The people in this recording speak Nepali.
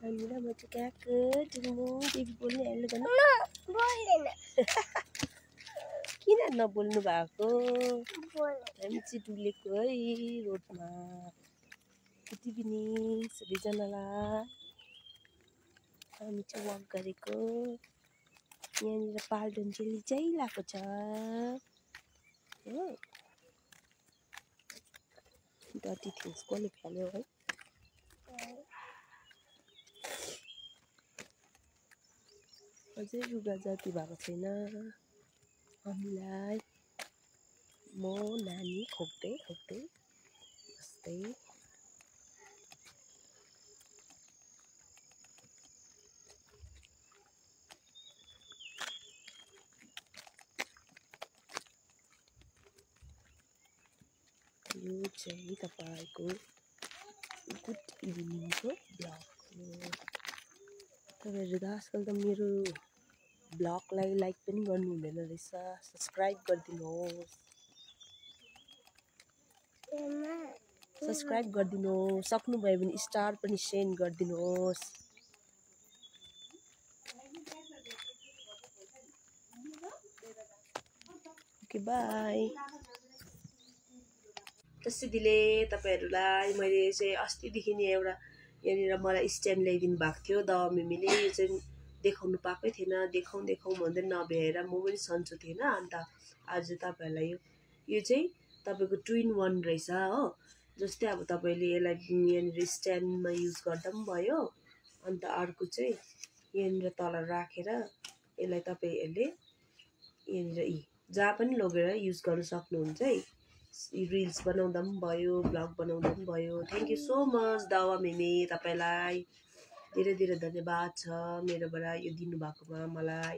हामीलाई म चाहिँ गएको जुम्मु बेबी बोल्ने अहिले गर्नु बोल्दैन किन नबोल्नु भएको हामी चाहिँ डुलेको है रोडमा गुड इभिनिङ सबैजनालाई हामी चाहिँ वक गरेको यहाँनिर पालडन्चेली चाहिँ लगाएको छ हो डटी थिङ्स कसले फाल्यो है अझै लुगा जाति भएको छैन हामीलाई म नानी खोक्दै खोक्दै बस्दै यो चाहिँ तपाईको गुड इभिनिङको ब्लग हो तपाईहरु त आजकल त मेरो ब्लगलाई लाइक पनि गर्नु हुँदैन रहेछ सब्स्क्राइब गरिदिनुहोस् सब्स्क्राइब गरिदिनुहोस् सक्नुभयो भने स्टार पनि सेन्ड गरिदिनुहोस् ओके बाइ त्यसैले तपाईहरुलाई मैले चाहिँ अस्तिदेखि नै एउटा यहाँनिर मलाई स्ट्यान्ड ल्याइदिनु भएको थियो दवा मिमीले यो चाहिँ देखाउनु पाएकै थिएन देखाउँ भन्दै नभ्याएर म पनि सन्चो थिएन अन्त आज तपाईहरुलाई यो चाहिँ तपाईको 2 in 1 रहेछ हो जस्तै अब तपाईले यसलाई यहाँनिर स्ट्यान्डमा युज गर्दा पनि भयो अन्त अर्को चाहिँ यहाँनिर तल राखेर यसलाई तपाईहरुले यहाँनिर जहाँ पनि लगेर युज गर्न सक्नुहुन्छ है रिल्स बनाउँदा पनि भयो ब्लग बनाउँदा पनि भयो थ्यांक यू सो मच दावा मिमी तपाईलाई धेरै धेरै धन्यवाद छ मेरोबाट यो दिनु भएकोमा मलाई